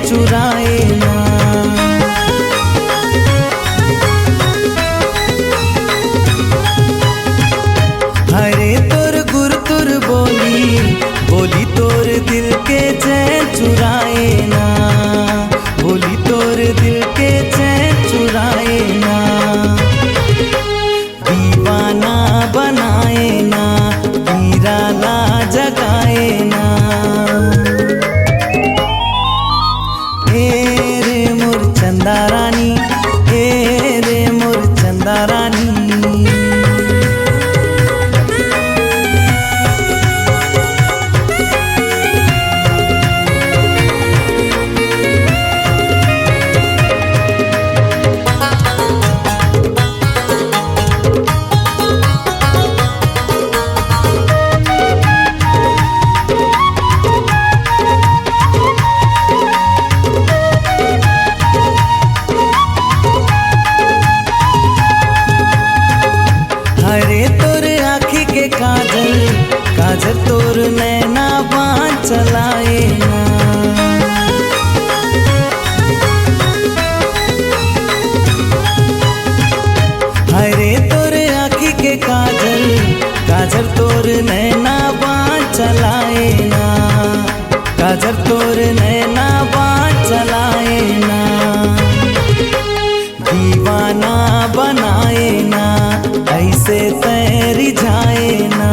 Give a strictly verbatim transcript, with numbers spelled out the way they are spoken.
चुराए ना। हरे तोर गुरतुर बोली, बोली तोर दिल के चैन चुराए ना, बोली तोर दिल के चैन चुराए ना। दीवाना बनाए ना, हीरा ला जगाए ना। ए रे मोर चंदा रानी, ए रे मोर चंदा रानी। हरे तोर आँखी के काजल, काजल तोर नैना बाण चलाए ना। हरे तोर आँखी के काजल, काजल तोर नैना बाण चलाए ना, काजल तोर नैना बाण चलाए ना। दीवाना बनाए ना, ऐसे तैरी जाए ना।